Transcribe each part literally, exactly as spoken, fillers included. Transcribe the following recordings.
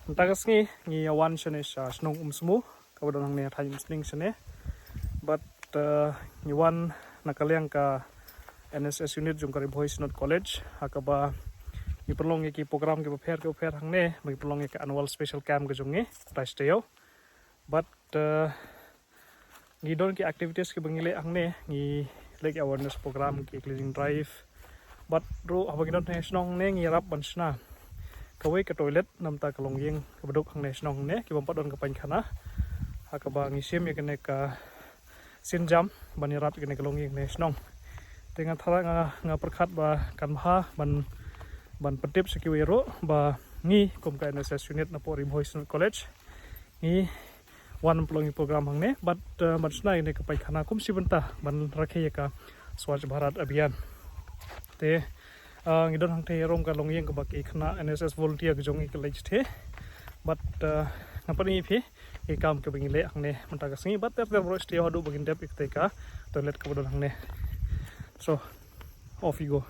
Mynta ka sngi ngi ïa wan shane sha shnong Umsmu, kaba don hangne ha thaiñ Umsning shane. Bad, eh, ngi wan na ka liang ka N S S unit jong ka Ri Bhoi Synod College, ha kaba ngi pynlong ïa ki program kiba pher kiba pher hangne, ba ngi pynlong ïa ka annual special camp ka jong ngi, Taïew. Bad, eh, ngi don ki activities kiba ngi leh hangne, ngi leh ki awareness program, ki cleaning drive. Bad ruh haba ngi don hangne shnong hangne ngi ïarap ban shna kawei ka toilet na bynta ka longïing kaba duk hangne shnong hangne, ki bym pat don ka painkhana. Ha kaba ngi shim ïa kane ka sienjam ban ïarap ïa kane ka longïing hangne shnong. Te nga tharai nga, nga pyrkhat ba kan bha ban, ban pyntip sha kiwei ruh ba ngi kum ka N S S unit na pdeng Ri Bhoi Synod College ngi wan pynlong ïa ki program hangne, bad, eh, ban shna ïa kane ka painkhana kum shi bynta ban rakhe ïa ka Swachh Bharat Abhiyan. Te, eh, ngi don hangtei ruh ka longïing kaba ki khynnah N S S volunteer ka jong ngi ki leit shatei. Bad, eh, nga pyni ïa phi ïa ki kam kiba ngi leh hangne mynta ka sngi, bad ter ter baroh shatei haduh ba ngin dep ïa katei ka toilet kaba don hangne. So, off we go.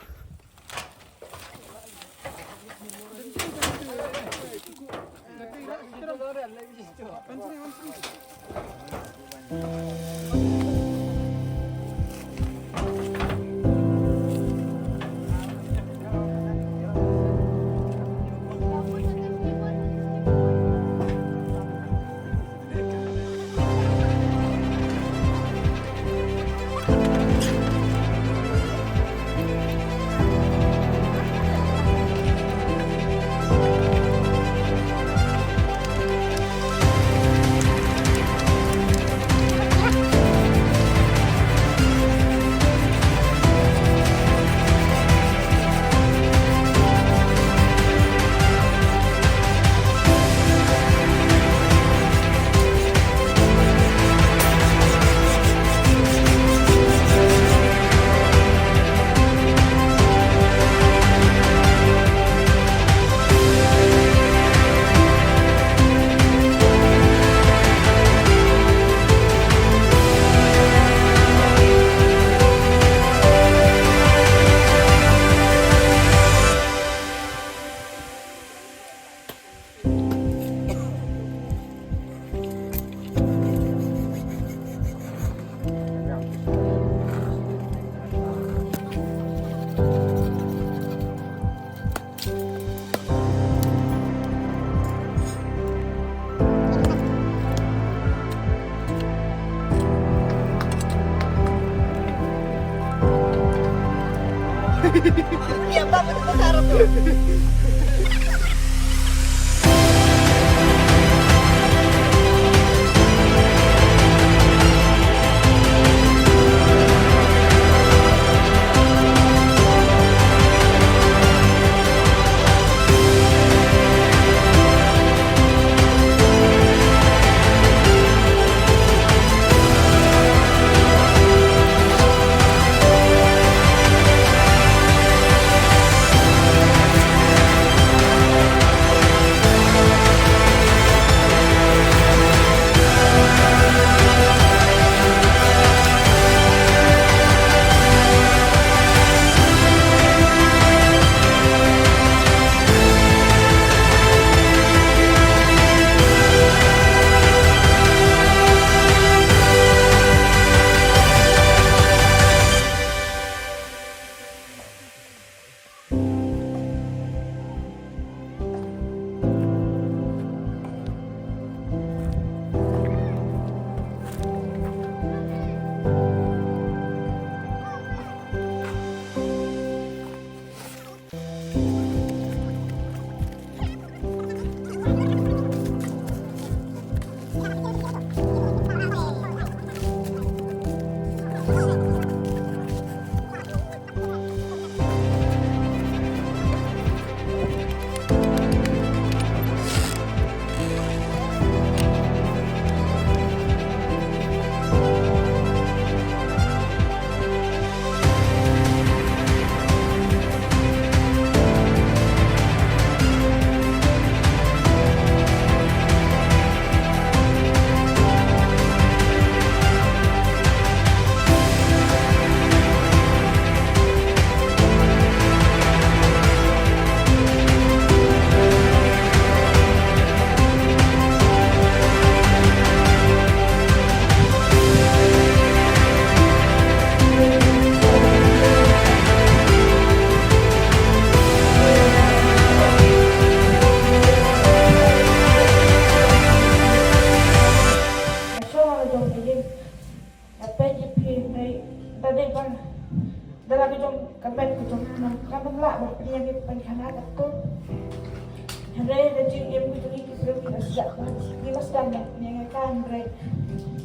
Hynrei da jingim ka jong ngi ki briew ngi la sdang, ngi la sdang ne ngi ka hynrei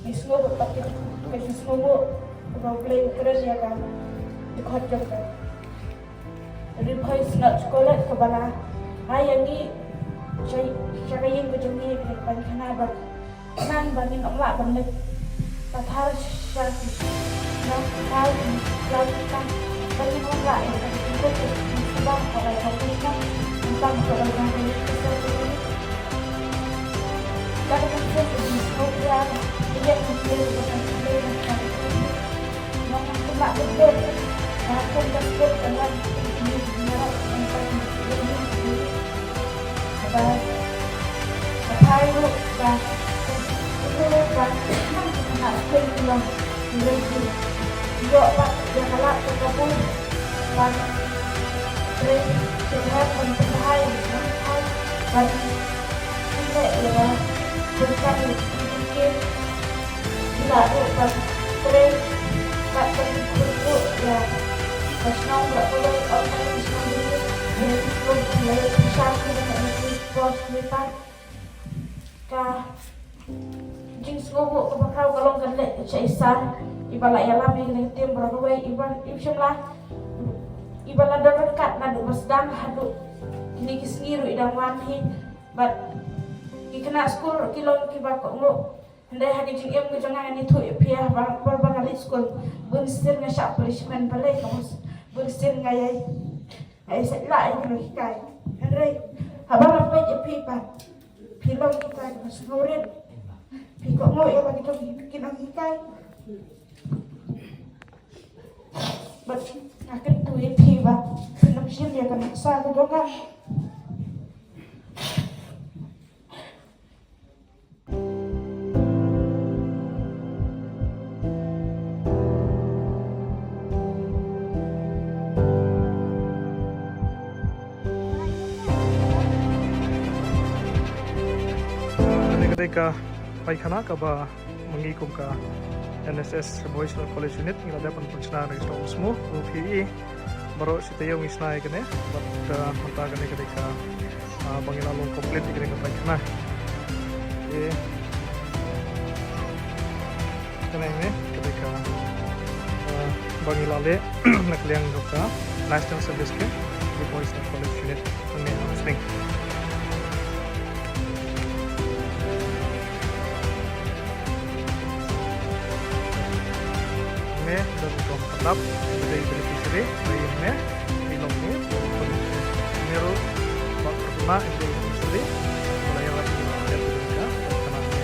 ngi sngew bad ka jingsngewnguh kaba U Blei u kren ïa ka dkhot jong ka Ri Bhoi Synod College kaba la ai ïa ngi sha, sha ka ïing ka jong ngi ka pynkhana bad Nang ba ngin ym lah ban leit pathar sha ki nongkhaw ki khlaw ki kang, ba ngin ym lah ïa ka jingkut ki sbang ka rai ka jingkang, tang ka rai ka jingkang. Ka da kan sien ka jingsngewbha ïa ka jingkang. Nong nang pynlah bud bud. Ba kum ka sbut ka wan ki ngi ngi ngi ngi ngi ngi ngi ngi Ba, ba phai ruh ba, ba, ba, ba, ba, ïoh pat ïa ka lad ka kabur. Ba, trei, trei ban pynbha ïa ka lad ka kabur. Ba, trei ïa ka, ba, trei ïa ka, ba, trei, ba, trei, ba, trei, ba, Ka shnong ba ka long, ka long ka shnong ba ka long, ka long ka shnong ba ka long, ka long ka shnong ba ka long. Ka jingsngewbha kaba khraw ka long ka leit sha i Sar, iba la ïalam ïa kane ka team baroh kawei, iba, iba shym la, iba la don ryngkat naduh ba sdang haduh kine ki sngi ruh i dang wan hi. Bad ki khynnah skul ruh ki long kiba kohnguh. Hynrei ha ka jingim ka jong nga ngan ïathuh ïa phi ha ba, ba, ba nga leit skul. Bun sien nga shah punishment balei ka bun, bun sien nga ïai, nga ïai sait lah ïa ki nonghikai. Hynrei haba nga peit ïa phi pat, phi long kita kiba sngewrit. Phi kohnguh ïa la ki jong ki nonghikai. Bad nga kyntu ïa phi ba phin ym shim ïa ka nuksa ka jong nga. Kane ka dei ka paikana kaba ma ngi kum ka N S S Boys College Unit ngi la dep ban pynshna na ka shnong Umsmu, u P E. Baroh shi taïew ngi shna ïa kane, bad, uh, mynta kane ka dei ka, uh, ba ngi la long complete ïa kane ka paikana. Te kane ne ka dei ka, uh, ba ngi la leh na ka liang jong ka National Service Scheme, Ri Bhoi Synod College Unit. Hangne ha Umsning. Hangne don rukom pyndap, dei beneficiary, dei hangne, i long ni, hangne ruh, bad pyrkhat i dei beneficiary, ba la ïa lait ïa ka, ka, ka, ka, hangne.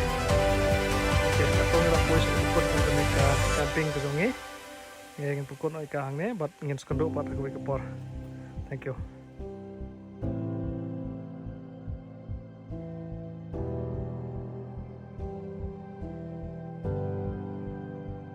Okey, katto ngi la poi sha ka pud jong kane ka camping ka jong ngi. Ngi ngin pynkut noh ïa ka hangne, bad ngin sa kynduh pat ha kawei ka por. Thank you.